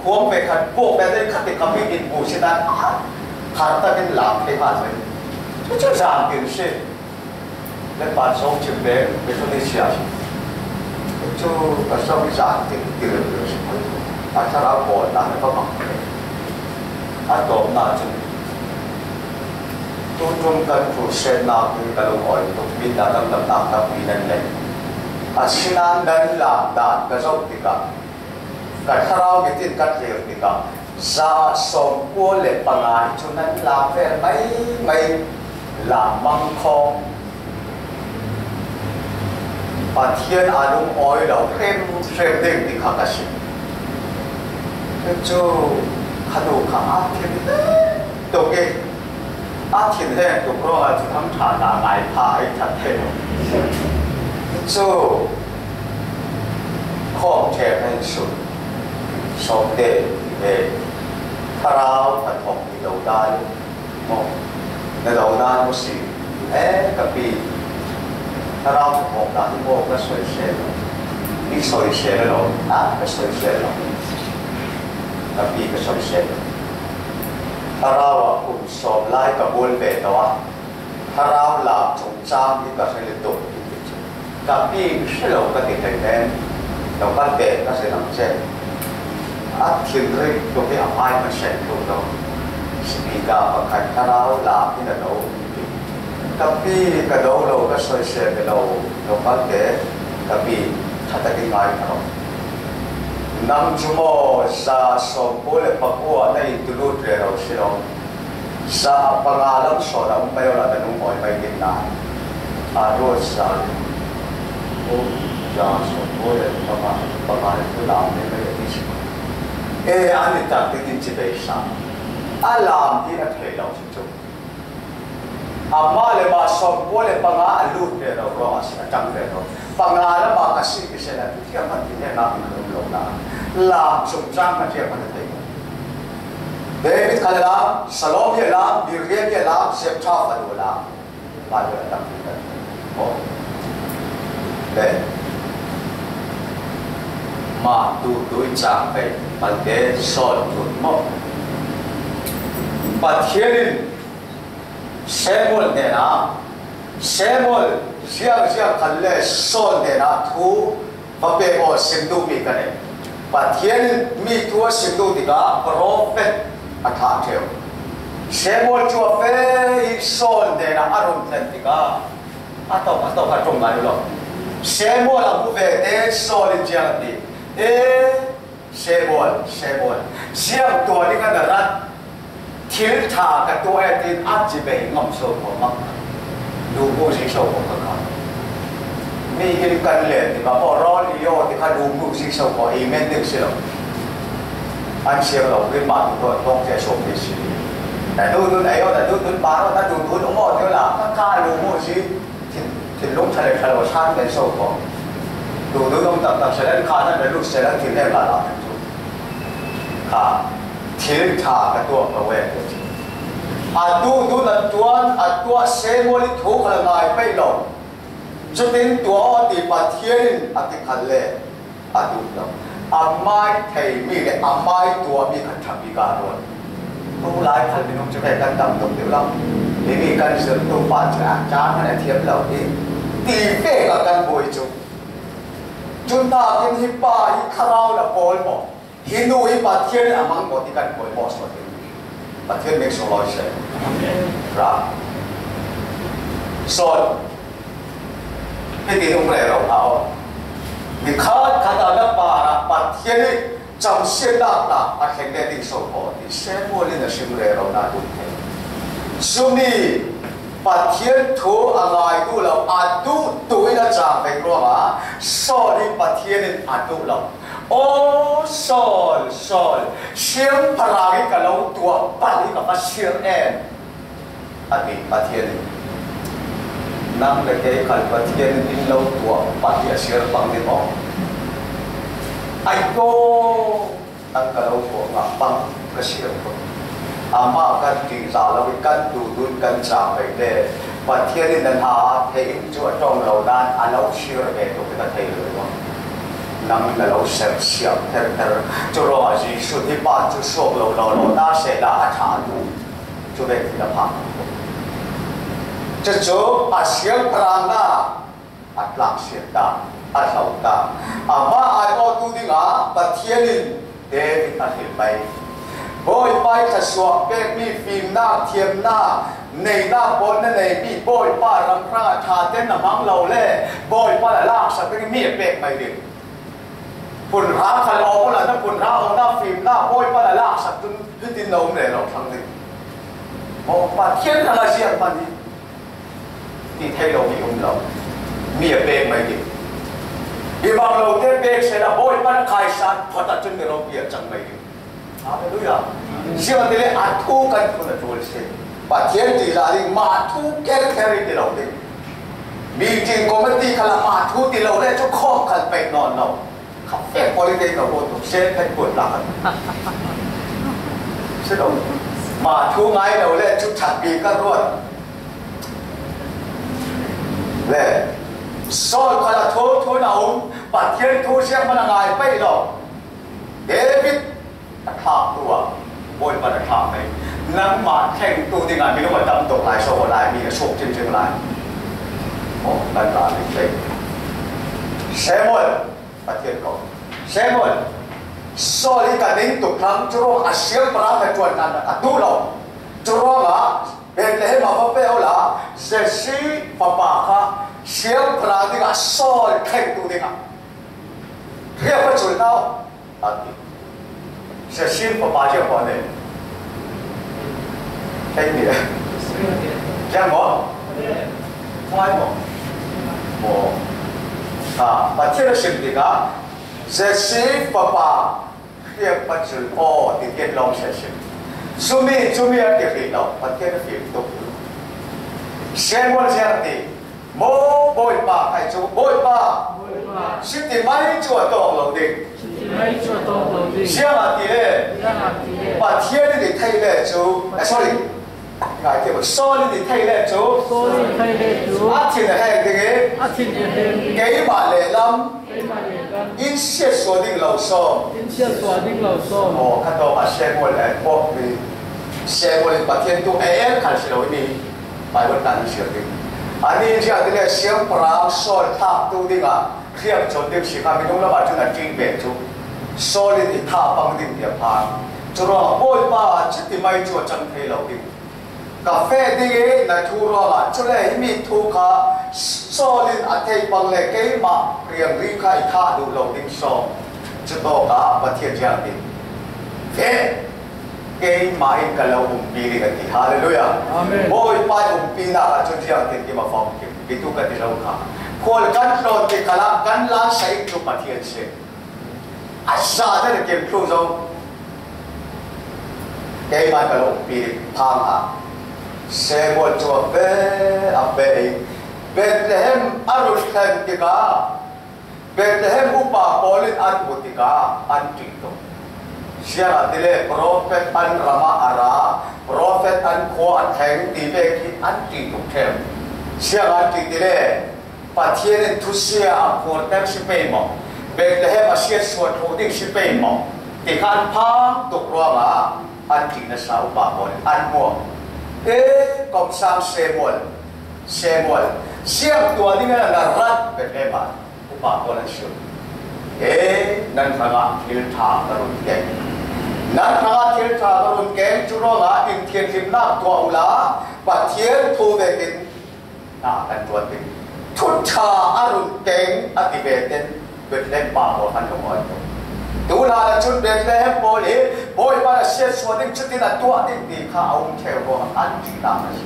khuang ve khat, buak ve dei khat i ka mi in bu si nan khar tak in lam thei hna seh. Cu cu zan tin si. Le pan sawng cim ve, Methodist sia si. Cu ka sawng i zan tin ti reuh reuh si. A thlarau pawl na le va mang ve. A tawpna cun tuṭum kan crusade-nak hi ka lungawi tuk, mi hna dangdamnak tampi nan nei. Asinain nan lam dan ka zoh tikah, ka thlarau mit in ka thleng tikah, Za sawmkua le panga hi chu nan lak vel maimai, lam mang khawng Pathian a lungawi lo hrim hrim ding ti kha ka sim. Chu kha duh kha a thin tuk i, a thin hlek tuk ruangah chu thangṭhatna ngai pha ei that thei lo. Chu khawm ṭhek hen sun, sawmte he thlarau a thawk i lo dan maw? Na lo dan maw si? E, ka pi, thlarau a thawk dan hi maw ka sawi se lo. I sawi se lo, a, ka sawi se lo. Ka pi ka sawi se lo. Thlarau a kum sawm lai ka bul ve tawh a, thlarau lam chungchang hi ka hre lutuk. Ka pi hre lo ka ti thei nen, lo kal ve ka si lang che. A thinrim tuk hi a hmai hmang sen tuk lo. Speaker pakhat thlarau lam hi na lo. Ka pi ka do lo ka sawi se ve lo, lo kal ve ka pi ṭha takin ngai ka lo. Nang chu maw za sawmkua le pakua na intulut rero si lo. Za panga lam sawn a um mai aw la, na lungawi mai ding na. A ruat za. O, za sawmkua le panga, panga le tu lam mai mai a ti si. E, a ni tak dingin chi beisa. A lam hi a thei lo si chu. Amah le mah sawmkua le panga a lut ve lo ruangah si, a ṭang ve lo. Panga lamah ka si ti sela, tu thiam hman ti hnenah min a um lo na. Lam chungchang hman thiam hman a thei lo. David kha lam, Salome lam, Miriam lam, Jephthah fanu lam. Bible a tam ti kan. Maw. Le. Mah tu tui chang pei, Palte Saul tut maw. Pathian in Samuel hnenah, Samuel ziang ziang khan le Saul hnenah thu va pek aw sim duh mi ka nei. Pathian in mi thu a sim duh tikah prophet a thlah ṭheu. Samuel cu a feh i Saul hnenah a run thlen tikah a tawk, a tawk a ṭum ngai lo. Samuel a hmu ve te Saul in ziang a ti. E, Samuel, Samuel, ziang tuah ding a na rat? Thil ṭha ka tuah e, tiin a ci bei ngam so kho mak. Duhmu zi so kho ka kha. Mi in kan len ti ka aw, rawl i aw ti kha duhmu zi so kho, amen ding si lo. An siang lo, rin mah tu tawh tawk cia so mi si. Na duh dun ei aw, na duh dun pa aw, na duh dun um aw ti la, ka kha duhmu zi. Thin, thinlung ṭha le ṭha lo san kan so kho. Duh dun um tak tak selen kha na na lut selen thin le la la kan tu. Kha. Thil ṭha ka tuah lo e, a ti. A duh duh a tuan, a tuah Samuel i thu kha la ngai pei lo. Cutin tuah aw ti Pathian in a ti khan le a duh lo. A mai thei mi le a mai tuah mi kha ṭha bik a ruat. Tu lai khal minung cu ve kan tam tuk deuh lo. Himi kan zirtu pa cu a caan khan a thiam lo hi. Ti ve ka kan buai cu. Cun nakin hi pa hi thlarau la pawl maw? Hi nu hi Pathian in a mang maw ti kan poimawh sual ding. Pathian min sunglawi seh. Ra. Saul. Hiti um rero hna aw. Ni khat khat ah na parah Pathian i camsiatnak tla a thleng ve ding so ko ti Samuel in a hrim rero na duh thei. Cumi Pathian thu a ngai duh lo, a duh tu in a cang ve ruangah Saul in Pathian in a duh lo. Aw Saul, Saul, siangpahrang in ka lo tuah pah hi ka va siar em? A ti Pathian in. Nang le kei khal Pathian in in lo tuah pah hi a siar pang ding maw? Ai ko, nang ka lo tuah ngah pang ka siar ko. Amah kan ṭihzah lo i kan duhdun kan cang ve le Pathian in na hna theih in cu a ṭong lo nain a lo siar ve tuk in a thei lo i maw? Nang na lo ser siam therther. Curuangah Jesuh hi pa cu suak lo lo lo na sehla a ṭha tu. Cu ve khi na phak. Cucu a siangpahrang na a tlangsiat ta, a hlo ta. Amah aiawhtu dingah Pathian in David a hril mai. Bawipa i thluasuah pekmi fimnak, thiamnak, neihnak pawl na neimi Bawipa ram hrangah ṭha ten na hmang lo le Bawipa na laksak ding mi a pek mai ding. Phun hra khal awk uhla Na phunrahna, fimna Bawipa na laksak tu hitin na um leh lo thlang ding. Aw, Pathian na la ziang man hi. Ti thei lo mi um lo. Mi a pek mai ding. Hi bang lo te pek se la Bawipa na kaisan phot a cun mi ropi a cang mai ding. Halleluiah. Ziangahtile a thu kan thu na tul si. Pathian ti la ding, mah thu kher kher i ti lo ding. Meeting committee khala mah thu ti lo le cu khawm khal pek nawn lo. Kha fek pawl i tei lo ko tuk se phet kuat la kan. Si lo. Mah thu ngai lo le cu ṭhat pi ka ruat. Le. Saul khala thu thu na um, Pathian thu siang man a ngai pei lo. David a thlak tu ah Bawipa na thlak mai. Nangmah thleng tu dingah minung a tam tuk lai, so lai mi a suak cingcing lai. Aw, kan ra ning thleng. Samuel, Pathian ko. Samuel, Saul hi ka ning tuk thlang, curuang a siangpahrang na ṭuan hlan a duh lo. Curuangah Bethlehem ah va pe awla Jesse fapa kha siangpahrang dingah Saul thleng tu dingah hriak va cul hna. A ti. Sia sin papa zia paw nih. Hei ni. Zia maw? Mai maw? Maw. Ha, Pathian a sim tikah, Jesse papa hriak va cul aw, ti tiat lawng sia sim. Cumi, cumi a ti hrih lo, Pathian a fim tuk. Samuel zia ti, Maw Bawipa, ai cu, Bawipa, Bawipa, si ti mai cu a tawng lo ding. Si ti mai cu a tawng lo ding. Ziangahtile, ziangahtile, Pathian in i theih le cu, eh, sorry, ngai te, Saul in i theih le cu, Saul in i theih le cu, a thin a heng ding i, a thin a heng ding i, keimah lehlam, in siatsuah ding lo sawm. In siatsuah ding lo sawm. Aw, kha tawk ah Samuel, eh, pawh mi, Samuel in Pathian tu eh, eh, khal si lo i mi, Baibal tang in siar ding. Ani in ziah ti le siangpahrang Saul thlak tu dingah hriam cawn ding si kha minung lamah cun a ṭing ve cu. Saul in i thah pang ding tiah phan. Curuangah Bawipa, citi mai cu a cang thei lo ding. Ka feh ding i na thu ruangah, cule himi thu kha Saul in a theih bang le keimah riangri kha i thah duh lo ding sawm. Cutawkah Pathian ziangtin, feh, keimah in ka lo umpi ding a ti. Halleluiah. Amen. Bawipa i umpinak ah cun ziangtin kim a fawm kim. Bitu ka ti lo kha. Khual kan tlawn ti khalah kan lansa in cu Pathian si. A za te na kim thlu zo. Keimah ka lo umpi ding phang ah Samuel cu a pe, a pe i Bethlehem a run thlen tikah Bethlehem upa pawl in an hmuh tikah an ṭih tuk. Ziangahtile profet an ram ah a ra, profet an khua a thleng ti ve khi an ṭih tuk ṭheu. Ziangahtile Pathian in thusia a khuarter si pei maw? Bethlehem a siatsuah thluh ding si pei maw? Ti kha an phang tuk ruangah an ṭih nasa upa pawl in an hmuah. E, komsang Samuel, Samuel, siangtuah ding a na rat Bethlehem ah upa pawl an si. E, nan hrangah thil ṭha ka run keng. Nan hrangah thil ṭha ka run keng, cu ruangah in thianhlimnak tuah uhla Pathian thu vekin na kan ṭuan ding. Thu ṭha a run keng a ti ve ten Bethlehem pa pawl khan lungawi ko. Tu hlan ahcun Bethlehem pawl hi Bawipa na siatsuah ding cutin a tuah ding ti kha a um ṭheu ruangah an ṭihnak a si.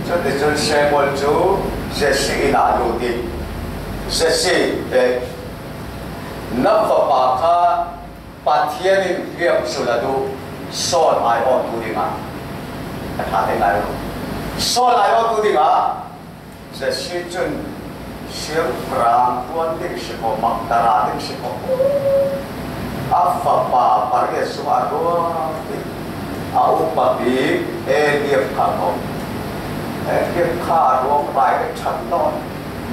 Cuticun Samuel cu Jesse inn ah lut i Jesse, eh, na fapa kha Pathian in hriamcul a duh, Saul aiawhtu dingah a ṭha te ngai lo. Saul aiawhtu dingah Jesse cun siangpahrang ṭuan ding si ko, mangṭara ding si ko. A fapa pariat sungah a ruat i a upa bik Eliab kha ko. Eliab kha a ruang rai a ṭhat nawn,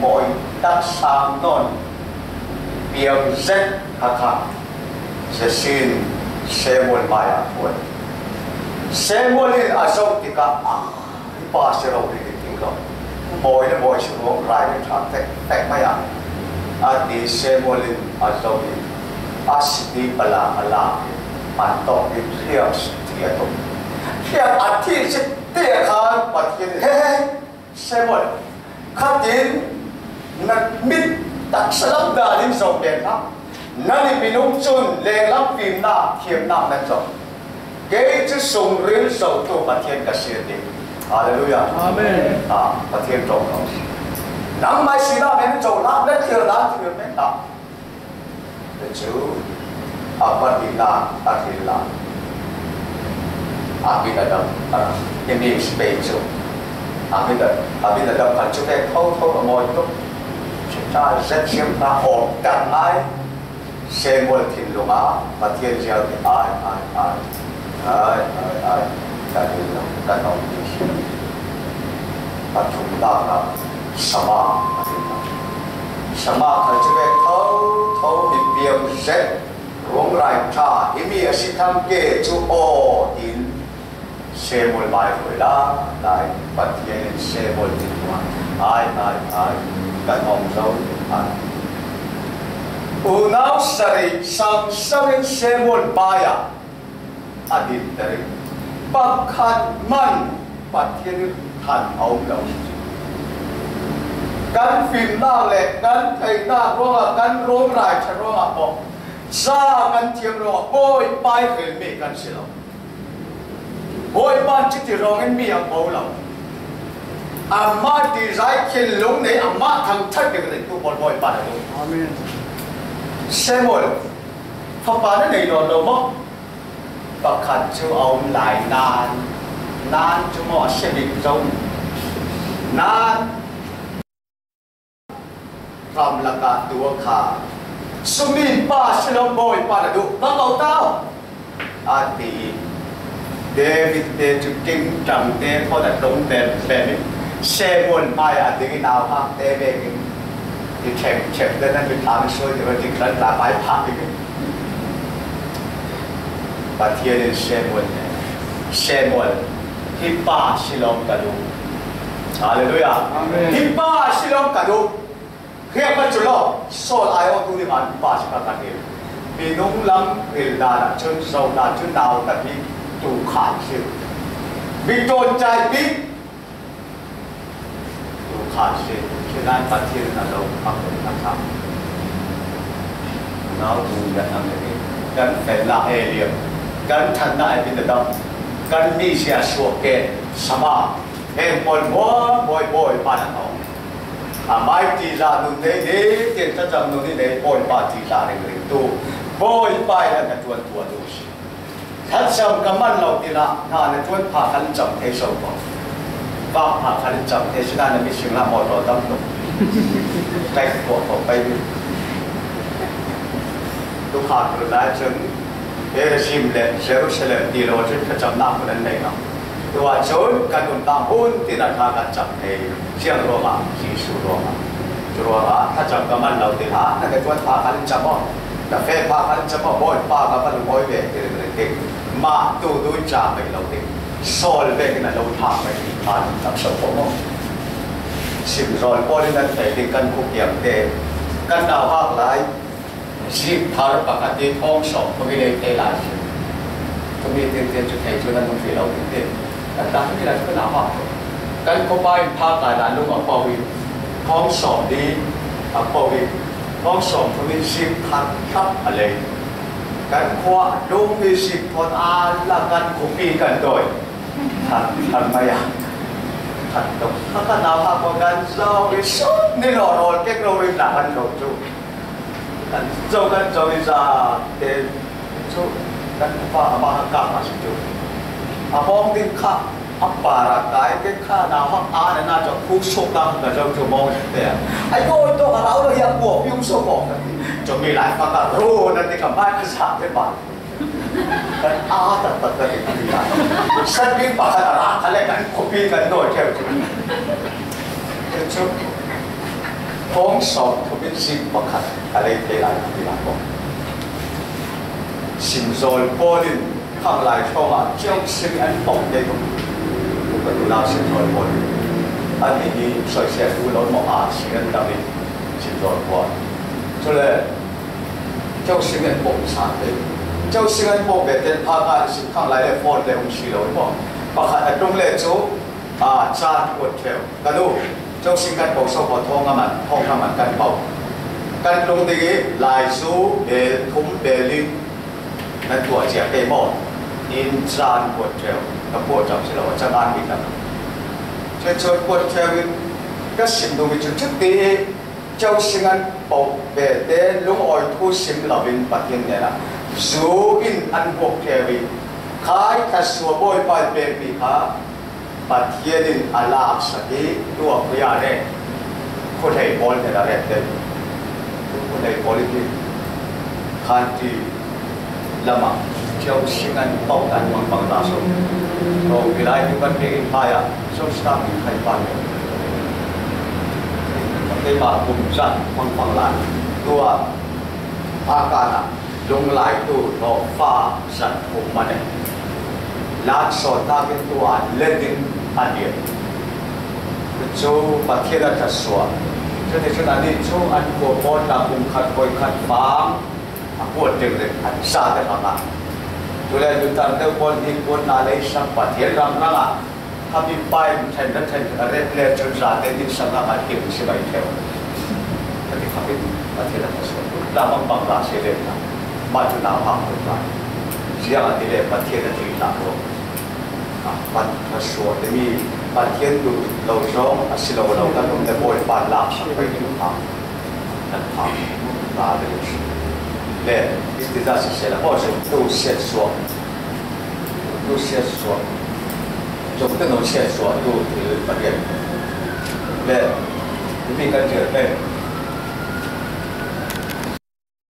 mawi tak sang nawn, piang zet kha kha. Jesse in Samuel hmaiah a ṭhuan. Samuel in a zoh tikah, "Ah, hi pa si lo rih ding lo. Mawi le mawi si ruang rai le ṭha fek fek mai ah," a ti. Samuel in a zoh in a si ti pala a lak in an tawk in hriak si ti a tum. Hriak a thih si ti a khan Pathian in, "He, he, Samuel, khatin na mit taksa lam dan in zoh ve hna. Nannih minung cun lenglam fimnak, thiamnak nan zoh. Kei cu sungril zohtu Pathian ka si, a ti. Hallelujah. Amen. Ah, Pathian ṭawng ko. Nangmah sinah men cohlang, na thil dan thil men ta. Cucu a pahnihnak a hril lai. Abinadab, ah, himi space cu. Abinadab, Abinadab khan cu pek thotho a mawi tuk. Cucaah zet siam hna awk dang ngai. Samuel thinlung ah Pathian zialte ai, ai, ai, ai, ai, ai, ka dil lo, ka hnawm ti si. Pathumnak ah Sama a dil lo. Sama kha cu pek thotho mi piang zet, ruangrai ṭha, himi a si thang ke cu aw, tiin Samuel mai hruai la, lai Pathian in Samuel ti hnuah, ai, ai, ai, ka hnawm zo, ai. Unau sarih sangsang in Samuel mai ah a dinter i pakhat hmanh Pathian in hlan a um lo. Kan fimnak le kan theihnak ruangah, kan ruangrai ṭha ruangah maw, ca kan thiam ruangah Bawipa i hrilmi kan si lo. Bawipa nih cuti ruangin mi a ko lo. Amah ti zai thinlung nei, amah thangṭhat ding ringtu pawl Bawipa nih a ko. Amen. Samuel, fapa na nei nawn lo maw? Pakhat cu a um lai nain, nain cu maw a si bik zo. Nain ramlak ah tu a kha, sumi pa si lo, Bawipa na duh, va ko ta, a ti. David te cu ṭingṭang te khawn a tlung pem pem in, Samuel hmai ah a ding i nauhak te vekin i ṭhek ṭhek te nan mitthlam sual ti va ṭingṭang tla pai phah ding in. Pathian in Samuel, Samuel, hi pa si lawng ka duh. Hallelujah. Amen. Hi pa si lawng ka duh. Hriak ka cu law, Saul ai awtu ding ah hi pa si kha ka hril. Minung lam hril dan ah cun zohdan cu nau tak hi tu khan si. Mi ṭawn cai bik. Kha si, sinain Pathian in a lo phak a kha. Nau tu ya nang ni kan fel la e liam, kan than na e bin da dam, kan mi sia suak ke sama, he pon bo bo bo pa na tong. A mai ti la nun nei ni, tin ta jam nun ni nei, Bawipa ti la ring ring tu, Bawipa in a tuan tuan tu si. Thlacam ka man lo ti la, hna na ṭuan pha khan cam thei so ko. Vak pha khan cam thei si na, na missing la mawtaw tam tuk. Kai khua ko kai ni. Tu kha tu lai cun, Perazim le Jerusalem ti lo cun ka cam nak hun an nei lo. Tu ah cun ka nun ta hun ti na kha ka cam thei. Siang ruangah, Jesuh ruangah. Cu ruangah, thlacam ka man lo ti hlah, na ka ṭuan pha khan cam aw, na feh pha khan cam aw, Bawipa ka va lungawi ve ti ringring ding. Mah tu tu in ca pei lo ding. Saul vekin a lo thlah pei ding khan tam so ko maw? Simrawl pawl in an thei ding kan khuk kiang te, kan nauhak lai. Zip thar pakhat i thawng sawm thum i lei thei lai si. Thum i tin tin cu thei cu nan hung hrih lo tin tin. Kan dah mi lai cu kan auh ah. Kan khuapai in pha kai lai lung a po i thawng sawm di a po i thawng sawm thum i zip thar thlap a lei. Kan khua lung i zip thawn a la kan khuapi kan dawi. Thar, thar mai a. Thar tuk. Kha kan auh ah ko kan zo i sawm ni law rawl kek lo rim la kan lo cu. Kan zo, kan zo i za te cu kan pa amah kha kah a si cu. A bawng ding kha a par a kai, ke kha nauhak a na na cu khu suk ta ka zo cu mawng te. Ai ko to ka rau lo ya ko piu so ko ka ti. Cu mi lai fa ka ro na ti ka mai ka sa te ba. Kan a tak tak ka ti ka ti ka. San mi pa ka ra ka le kan ko pi kan do ke cu. Cu. Kong sawm thum in zip pakhat a lei thei lai ti lai ko. Simzawl pawl in khanglai hrawngah cio sing an pok te tuk. Upa tu lau simzawl pawl in an hi hi soisia tu lo maw a sing an dam in simzawl pawl. Cule cio sing an pok sa te. Cio sing an pok ve ten pha ka an sim khanglai le phone le um si lo maw. Pakhat a tung le cu a ca kuat ṭheu. Ka nu, co sing kan ko so ko thawng a man, thawng a man kan ko. Kan tlung ding i laizu bel thum bel li nan tuah ciah kei maw? In caan kuat ṭheu, ka kuat ṭheu si lo, a cang an bik lam. Cucu kuat ṭheu in ka sim duh mi cu cuti i Cosingan paoh vete lungawi thu sim lo in Pathian hnenah zu in an buak ṭheu i khai thluasuah Bawipa i pekmi kha Pathian in a laksak i tuah khuia ret, khuahlei pawl hnenah ret te, khuahlei pawl i ti khanti lamah Cosingan paoh kan mangbang ta so. Ko kilai tu kan pek in phai ah so stam in khai pan. Keimah kum zan mangbang lai tua a kanah lunglaitu hnawhfa zan thum man e. Laksawtnak in tu an let in an liam. Cu Pathian a thluasuah. Cuticun anih cu an khua pawl tla kum khat voi khat fang a kuat dingding an zate hrangah. Cule lutar deuh pawl hi kuat hna lei sak Pathian rangrang ah kha mipa in ṭhen na ṭhen a ret le cun zate nih sak ah a him si mai ṭheu. Ka ti kha in Pathian a thluasuah. Tla mangbang ta si le hna. Mah cu nauhak ko ta. Ziangahtile Pathian a thluasuah. Pan thluasuah timi Pathian duh lo zong a si lo lo kan um le Bawipa laksak pei ding hna kan phak ta le si. Le, i ti ta siseh la, aw, zumtu siatsuah, zumtu siatsuah, zumtu no siatsuah tu thil pahnih le, timi kan ṭial pei.